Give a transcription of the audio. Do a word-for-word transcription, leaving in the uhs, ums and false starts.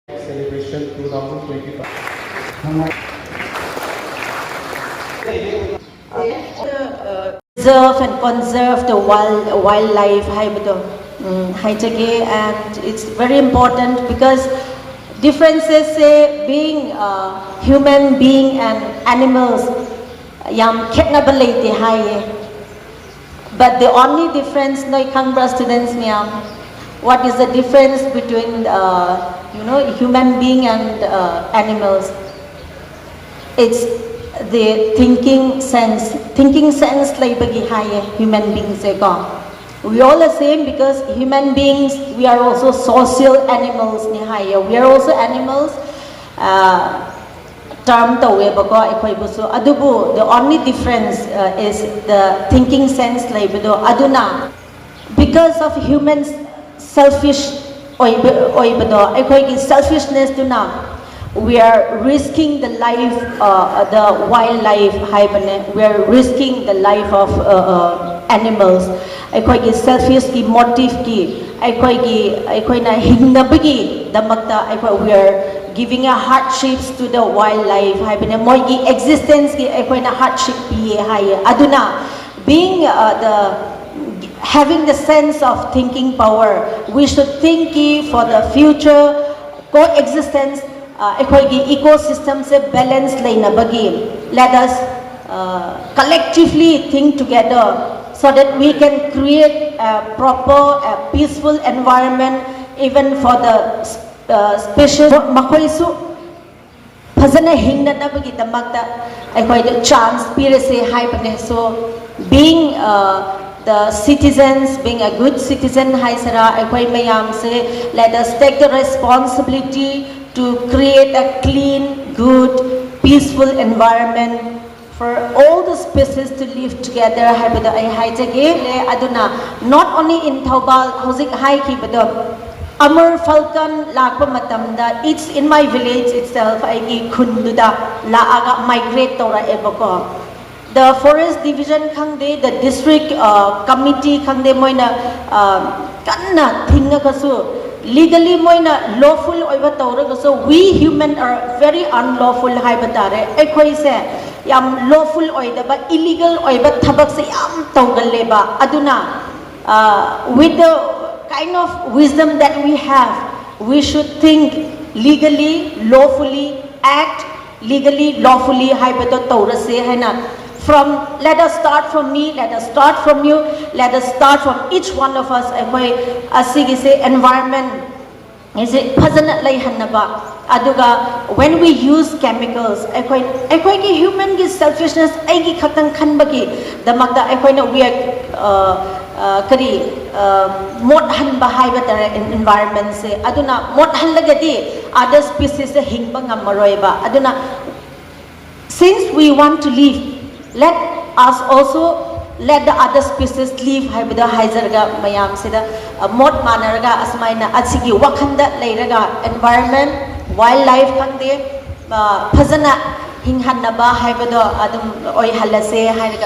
Celebration two thousand twenty-five. Preserve and conserve the wild, wildlife ꯍꯥꯏꯕꯗꯣ ꯎꯝ, ꯍꯥꯏꯖꯒꯦ, and it's very important because differences say being uh, human being and animals ꯌꯥꯝ ꯈꯦꯠꯅꯕ ꯂꯩꯇꯦ ꯍꯥꯏꯌꯦ, but the only difference ꯅꯣꯏ ꯈꯪꯕ꯭ꯔꯥ students ꯃꯌꯥꯝ? What is the difference between uh, you know human being and uh, animals? It's the thinking sense. Thinking sense ꯂꯩꯕꯒꯤ ꯍꯥꯏꯌꯦ human being ꯁꯦ ꯀꯣ. We all the same because human beings, we are also social animals ꯅꯤ ꯍꯥꯏꯌꯦ. We are also animals. Uh, term ꯇꯧꯋꯦꯕꯀꯣ ꯑꯩꯈꯣꯏꯕꯨꯁꯨ. ꯑꯗꯨꯕꯨ the only difference uh, is the thinking sense ꯂꯩꯕꯗꯣ. ꯑꯗꯨꯅ because of humans selfish ꯑꯣꯏꯕ ꯑꯣꯏꯕꯗꯣ, ꯑꯩꯈꯣꯏꯒꯤ selfishness ꯇꯨꯅ we are risking the life, uh, the wildlife ꯍꯥꯏꯕꯅꯦ, we are risking the life of uh, uh, animals. ꯑꯩꯈꯣꯏꯒꯤ selfish ꯀꯤ motive ꯀꯤ ꯑꯩꯈꯣꯏꯒꯤ ꯑꯩꯈꯣꯏꯅ ꯍꯤꯡꯅꯕꯒꯤꯗꯃꯛꯇ ꯑꯩꯈꯣꯏ we are giving a hardships to the wildlife ꯍꯥꯏꯕꯅꯦ, ꯃꯣꯏꯒꯤ existence ꯀꯤ ꯑꯩꯈꯣꯏꯅ hardship ꯄꯤꯌꯦ ꯍꯥꯏꯌꯦ. ꯑꯗꯨꯅ being uh, the having the sense of thinking power, we should think for the future coexistence, uh, ꯑꯩꯈꯣꯏꯒꯤ ecosystem say balance ꯂꯩꯅꯕꯒꯤ let us uh, collectively think together so that we can create a proper, a peaceful environment even for the uh, species. ꯃꯈꯣꯏꯁꯨ ꯐꯖꯅ ꯍꯤꯡꯅꯅꯕꯒꯤꯗꯃꯛꯇ ꯑꯩꯈꯣꯏꯗ chance ꯄꯤꯔꯁꯦ ꯍꯥꯏꯕꯅꯦ. So being uh, the citizens, being a good citizen ꯍꯥꯏꯁꯤꯔꯥ, ꯑꯩꯈꯣꯏ ꯃꯌꯥꯝꯁꯦ let us take the responsibility to create a clean, good, peaceful environment for all the species to live together ꯍꯥꯏꯕꯗꯣ ꯑꯩ ꯍꯥꯏꯖꯒꯦ. ꯑꯗꯨꯅ not only in Thoubal, ꯍꯧꯖꯤꯛ ꯍꯥꯏꯈꯤꯕꯗꯣ, Amur Falcon ꯂꯥꯛꯄ ꯃꯇꯝꯗ it's in my village itself, ꯑꯩꯒꯤ ꯈꯨꯟꯗꯨꯗ ꯂꯥꯛꯑꯒ migrate ꯇꯧꯔꯛꯑꯦꯕꯀꯣ. The forest division ꯈꯪꯗꯦ, the district uh, committee ꯈꯪꯗꯦ, ꯃꯣꯏꯅ uh, ꯀꯟꯅ ꯊꯤꯡꯉꯒꯁꯨ Legally ꯃꯣꯏꯅ lawful ꯑꯣꯏꯕ ꯇꯧꯔꯒꯁꯨ, we human are very unlawful ꯍꯥꯏꯕ ꯇꯥꯔꯦ꯫ ꯑꯩꯈꯣꯏꯁꯦ ꯌꯥꯝ lawful ꯑꯣꯏꯗꯕ, illegal ꯑꯣꯏꯕ ꯊꯕꯛꯁꯦ ꯌꯥꯝ ꯇꯧꯒꯜꯂꯦꯕ꯫ ꯑꯗꯨꯅ, uh, with the kind of wisdom that we have, we should think legally, lawfully, act legally, lawfully ꯍꯥꯏꯕꯗꯣ ꯇꯧꯔꯁꯦ ꯍꯥꯏꯅ, from, let us start from me, let us start from you, let us start from each one of us꯫ ꯑꯩꯈꯣꯏ ꯑꯁꯤꯒꯤꯁꯦ environment ꯁꯦ ꯐꯖꯅ ꯂꯩꯍꯟꯅꯕ꯫ ꯑꯗꯨꯒ when we use chemicals, ꯑꯩꯈꯣꯏ, ꯑꯩꯈꯣꯏꯒꯤ human ꯒꯤ selfishness, ꯑꯩꯒꯤ ꯈꯛꯇꯪ ꯈꯟꯕꯒꯤꯗꯃꯛꯇ ꯑꯩꯈꯣꯏꯅ we are, uh, uh, ꯀꯔꯤ, uh, ꯃꯣꯠꯍꯟꯕ ꯍꯥꯏꯕ ꯇꯥꯔꯦ environment ꯁꯦ꯫ ꯑꯗꯨꯅ ꯃꯣꯠꯍꯜꯂꯒꯗꯤ other species ꯁꯦ ꯍꯤꯡꯕ ꯉꯝꯃꯔꯣꯏꯕ꯫ ꯑꯗꯨꯅ since we want to live, let us also let the other species live ꯍꯥꯏꯕꯗꯣ ꯍꯥꯏꯖꯔꯒ, ꯃꯌꯥꯝꯁꯤꯗ, ꯑ, ꯃꯣꯠ ꯃꯥꯟꯅꯔꯒ ꯑꯁꯨꯃꯥꯏꯅ ꯑꯁꯤꯒꯤ ꯋꯥꯈꯜꯗ ꯂꯩꯔꯒ environment, wildlife ꯈꯪꯗꯦ, ꯑ, ꯐꯖꯅ ꯍꯤꯡꯍꯟꯅꯕ ꯍꯥꯏꯕꯗꯣ ꯑꯗꯨꯝ ꯑꯣꯏꯍꯜꯂꯁꯦ ꯍꯥꯏꯔꯒ